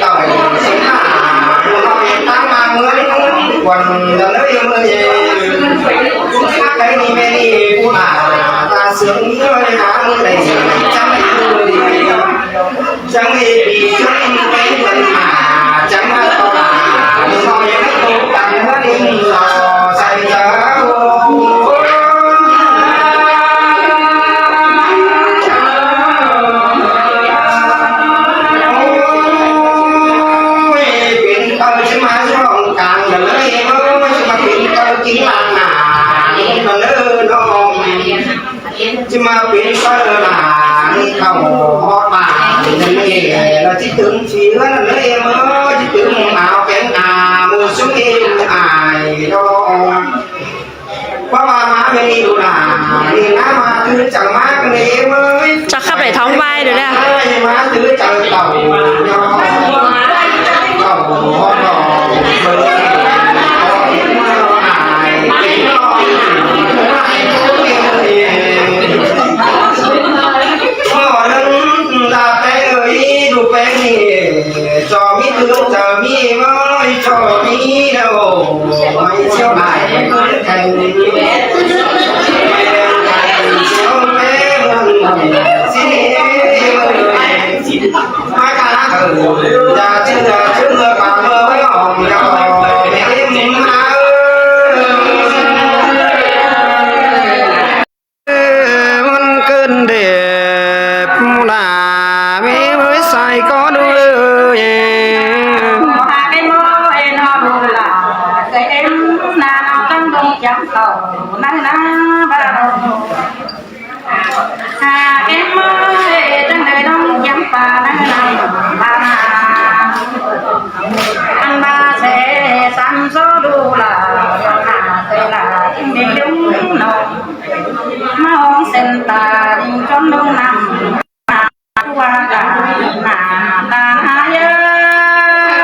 ເຈົ້າສົມມາ ຜູ້ນ້ອຍຕາມມາເມືອງ ກວນດຳເນີນເມືອງເອ ໃຜນີ້ແມ່ນີ້ຜູ້ໜ້າຕາເຊື່ອງ ເອີຍ ຫາເມືອງໃດ ຈຳໄດ້ເອີຍ ຈັ່ງເອປີຈົນໄປເພິ່ນມາ ຈັ່ງມາຕໍ່ໜ້າ ນ້ອຍໂຕກັນເມືອງຕໍ່ໃສ່ເຈົ້າ. ໂອ້ຍ ເປັນເອີ ຊິມາຮ້ອງກາງເດີ ເອີຍ ຊິມາເປັນເອີ ກິນລ້າງໜ້າເດີ ນ້ອງ ຊິມາເປັນເອີ ຫຼານເຂົ້າຮອດບ້ານເດີ ລະຊິຕື່ມຊິເຮືອນເດີ ຊິຕື່ມອາວແກງອາ ໝູ່ຊຸມເອງອາຍດອກ. ເພາະວ່າມາແມ່ນອີດູຫຼາ ນີ້ນາມາຄືຈັ່ງມາກັນເອງເອີຍ ຈັກຂັບໄດ້ທ້ອງວາຍເດີເດີ ມາຄືຈັ່ງເກົ່າ ເຂົ້າຮອດດອກເບິ່ງ ຂໍເລື່ອງລາແປງເອີຍ ດູແປງນີ້ ຈອມມີຕື່ມຈະມີເອີຍ ຈອມມີແລ້ວ ໃຫ້ສຽວຫຼາຍແຂ່ງ ສຽວແປງ ມາກະລະເອີຍ ຢ່າເຊື່ອເຊື່ອປາກເອີຍ ອອກດອກເຫັນມາເອີຍ. ເອີ ມັນເກີນເດບໝູ່ໜ້າ ມີເວີຍໃສ່ກໍດູເອີຍ ຫາເປັນໂມເອນອດູລາ ເຄີຍເອັມນານອງຕັ້ງດົງຈຳເຂົ້າ ໃນນາບາໂລ ຫາເອັມໂມເອ ຈັ່ງໄດ້ນ້ອງຈຳປາ ໃນນາບານາ ອັນບາເສສາມໂຊດູລາ ຫາເຕລາ ຈຶ່ງໄດ້ດຸງນ້ອງ ມາຫອງເສັ້ນຕາດິນຈົນລົງນ້ຳ ວ່າການໜ້າຕາຫາເຢີ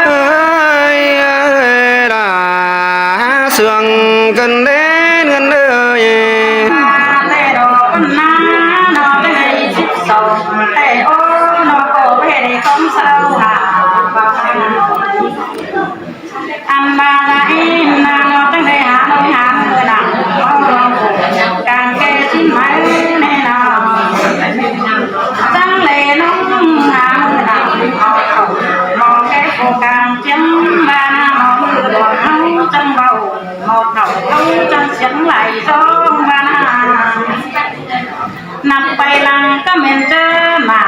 ເອີຍ ເອີຍ ລາເຊື່ອງກັນເດ້ເງິນເອີຍ ແຕ່ດອກບັນນາ ນອກໄດ້ສິບສອງ ແຕ່ໂອ ນອກກໍເວໄດ້ຂອງເຊົາຫາ ອັນມາລະອິນນາງ ຈັ່ງໄດ້ຫານ້ອຍຫາເມືອນາງ ການແກ່ຊິນໄໝແນ່ນອນ ຈັ່ງເລນ້ອງຫາເມືອນາງ ມອງແກ່ຜູ້ກາງຈຽງ ບານາມອງມືດວງເຮົາ ຈັ່ງເວົ້າ ໝໍເຖົ້າເຮົາ ຈັ່ງສຽງໄຫຼສອງ ບານາ ນັບໄປຫຼັງກໍແມ່ນເຈີໜ້າ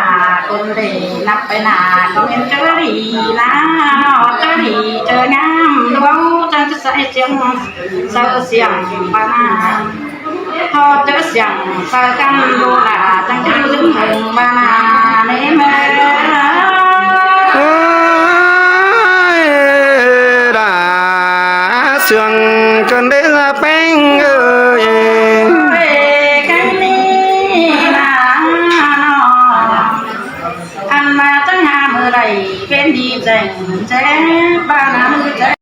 ຄົນດີ ນັບໄປໜ້າກໍແມ່ນເຈີດີນາ ຮອດເຈີດີເຈີງາມ ເວົ້າຈັ່ງຈະໃສ່ສຽງເຊີສຽງບານາ ຮອດເຈີສຽງເຊີກັນດູລາ ຈັ່ງຈະລືມເບິ່ງບານາເນເມີ ເອີຍ ລາເຊື່ອງກັນເດ້ລາແປ້ງເອີຍ ເອີຍ ກັນນີ້ນາ ອັນມາຕັ້ງຫາເມື່ອໃດ ເປັນດີແຈ້ງແຈ້ງ ບານາມື້ແຈ້ງ